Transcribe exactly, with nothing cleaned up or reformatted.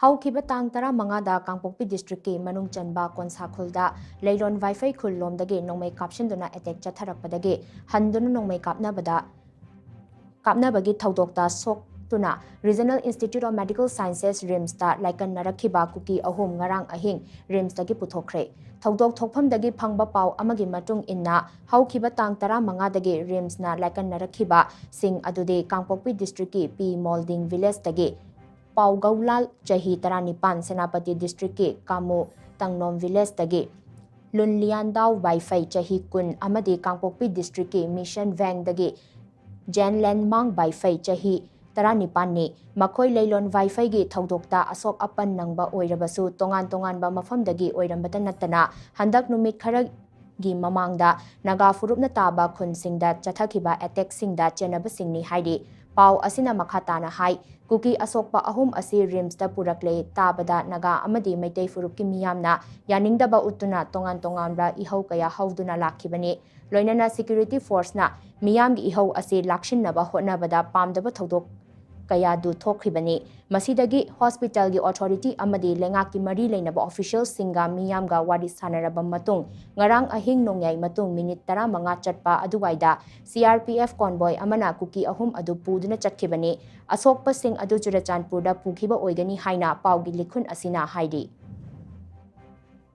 ꯍꯧꯈꯤꯕ ꯇꯥꯡ ꯇꯔꯥꯃꯉꯥꯗ ꯀꯥꯡꯄꯣꯛꯄꯤ ꯗꯤꯁꯇ꯭ꯔꯤꯛꯀꯤ ꯃꯅꯨꯡ ꯆꯟꯕ ꯀꯣꯟꯁꯥ ꯈꯨꯜꯗ ꯂꯩꯂꯣꯟ ꯋꯥꯏꯐꯩ ꯈꯨꯜ ꯂꯣꯝꯗꯒꯤ ꯅꯣꯡꯃꯩ ꯀꯥꯞꯁꯤꯟꯗꯨꯅ ꯑꯦꯇꯦꯛ ꯆꯠꯊꯔꯛꯄꯗꯒꯤ ꯍꯟꯗꯨꯅ ꯅꯣꯡꯃꯩ ꯀꯥꯞꯅꯕꯗ ꯀꯥꯞꯅꯕꯒꯤ ꯊꯧꯗꯣꯛꯇ ꯁꯣꯛꯇꯨꯅ Regional Institute of Medical Sciences, ꯔꯤꯝꯁꯇ ꯂꯥꯏꯀꯠꯅꯔꯛꯈꯤꯕ ꯀꯨꯀꯤ ꯑꯍꯨꯝ ꯉꯔꯥꯡ ꯑꯍꯤꯡ ꯔꯤꯝꯁꯇꯒꯤ ꯄꯨꯊꯣꯛꯈ꯭ꯔꯦ꯫ ꯊꯧꯗꯣꯛ ꯊꯣꯛꯐꯝꯗꯒꯤ ꯐꯪꯕ ꯄꯥꯎ ꯑꯃꯒꯤ ꯃꯇꯨꯡ ꯏꯟꯅ, ꯍꯧꯈꯤꯕ ꯇꯥꯡ ꯇꯔꯥꯃꯉꯥꯗꯒꯤ ꯔꯤꯝꯁꯅ ꯂꯥꯏꯀꯠꯅꯔꯛꯈꯤꯕꯁꯤꯡ ꯑꯗꯨꯗꯤ ꯀꯥꯡꯄꯣꯛꯄꯤ ꯗꯤꯁꯇ꯭ꯔꯤꯛꯀꯤ ꯄꯤ ꯃꯣꯜꯗꯤꯡ ꯚꯤꯂꯦꯖꯇꯒꯤ ꯄꯥꯎꯒꯧꯂꯥꯜ, ꯆꯍꯤ ꯇꯔꯥꯅꯤꯄꯥꯟ, ꯁꯦꯅꯥꯄꯇꯤ ꯗꯤꯁꯇ꯭ꯔꯤꯛꯀꯤ ꯀꯥꯃꯨ ꯇꯪꯅꯣꯝ ꯚꯤꯂꯦꯖꯇꯒꯤ ꯂꯨꯟꯂꯤꯌꯥꯟꯗꯥꯎ ꯋꯥꯏꯐꯩ, ꯆꯍꯤ ꯀꯨꯟ, ꯑꯃꯗꯤ ꯀꯥꯡꯄꯣꯛꯄꯤ ꯗꯤꯁꯇ꯭ꯔꯤꯛꯀꯤ ꯃꯤꯁꯟ ꯚꯦꯡꯗꯒꯤ ꯖꯦꯟꯂꯦꯟꯃꯥꯡ ꯋꯥꯏꯐꯩ, ꯆꯍꯤ ꯇꯔꯥꯅꯤꯄꯥꯟꯅꯤ꯫ ꯃꯈꯣꯏ ꯂꯩꯂꯣꯟ ꯋꯥꯏꯐꯩꯒꯤ ꯊꯧꯗꯣꯛꯇ ꯑꯁꯣꯛ ꯑꯄꯟ ꯅꯪꯕ ꯑꯣꯏꯔꯕꯁꯨ, ꯇꯣꯉꯥꯟ ꯇꯣꯉꯥꯟꯕ ꯃꯐꯝꯗꯒꯤ ꯑꯣꯏꯔꯝꯕꯇ ꯅꯠꯇꯅ, ꯍꯟꯗꯛ ꯅꯨꯃꯤꯠ ꯈꯔꯒꯤ ꯃꯃꯥꯡꯗ ꯅꯥꯒꯥ ꯐꯨꯔꯨꯞꯅ ꯇꯥꯕ ꯈꯨꯟꯁꯤꯡꯗ ꯆꯠꯊꯈꯤꯕ ꯑꯦꯇꯦꯛꯁꯤꯡꯗ ꯆꯦꯟꯅꯕꯁꯤꯡꯅꯤ ꯍꯥꯏꯔꯤ꯫ ꯄꯥꯎ ꯑꯁꯤꯅ ꯃꯈꯥ ꯇꯥꯅ ꯍꯥꯏ, ꯀꯨꯀꯤ ꯑꯁꯣꯛꯄ ꯑꯍꯨꯝ ꯑꯁꯤ ꯔꯤꯝꯁꯇ ꯄꯨꯔꯛꯂꯦ꯫ ꯇꯥꯕꯗ ꯅꯥꯒꯥ ꯑꯃꯗꯤ ꯃꯩꯇꯩ ꯐꯨꯔꯨꯞꯀꯤ ꯃꯤꯌꯥꯝꯅ ꯌꯥꯅꯤꯡꯗꯕ ꯎꯠꯇꯨꯅ ꯇꯣꯉꯥꯟ ꯇꯣꯉꯥꯟꯕ ꯏꯍꯧ ꯀꯌꯥ ꯍꯧꯗꯨꯅ ꯂꯥꯛꯈꯤꯕꯅꯤ꯫ ꯂꯣꯏꯅꯅ ꯁꯦꯀ꯭ꯌꯨꯔꯤꯇꯤ ꯐꯣꯔꯁꯅ ꯃꯤꯌꯥꯝꯒꯤ ꯏꯍꯧ ꯑꯁꯤ ꯂꯥꯛꯁꯤꯟꯅꯕ ꯍꯣꯠꯅꯕꯗ ꯄꯥꯝꯗꯕ ꯊꯧꯗꯣꯛ ꯀꯌꯥꯗꯨ ꯊꯣꯛꯈꯤꯕꯅꯤ꯫ ꯃꯁꯤꯗꯒꯤ ꯍꯣꯁꯄꯤꯇꯥꯜꯒꯤ ꯑꯣꯊꯣꯔꯤꯇꯤ ꯑꯃꯗꯤ ꯂꯩꯉꯥꯛꯀꯤ ꯃꯔꯤ ꯂꯩꯅꯕ ꯑꯣꯐꯤꯁꯤꯌꯦꯜꯁꯤꯡꯒ ꯃꯤꯌꯥꯝꯒ ꯋꯥꯔꯤ ꯁꯥꯟꯅꯔꯕ ꯃꯇꯨꯡ, ꯉꯔꯥꯡ ꯑꯍꯤꯡ ꯅꯣꯡꯌꯥꯏ ꯃꯇꯨꯡ ꯃꯤꯅꯤꯠ ꯇꯔꯥꯃꯉꯥ ꯆꯠꯄ ꯑꯗꯨꯋꯥꯏꯗ ꯁꯤ ꯑꯥꯔ ꯄꯤ ꯑꯦꯐ ꯀꯣꯟꯕꯣꯏ ꯑꯃꯅ ꯀꯨꯀꯤ ꯑꯍꯨꯝ ꯑꯗꯨ ꯄꯨꯗꯨꯅ ꯆꯠꯈꯤꯕꯅꯤ꯫ ꯑꯁꯣꯛꯄꯁꯤꯡ ꯑꯗꯨ ꯆꯨꯔꯆꯥꯟꯄꯨꯔꯗ ꯄꯨꯈꯤꯕ ꯑꯣꯏꯒꯅꯤ ꯍꯥꯏꯅ ꯄꯥꯎꯒꯤ ꯂꯤꯈꯨꯟ ꯑꯁꯤꯅ ꯍꯥꯏꯔꯤ꯫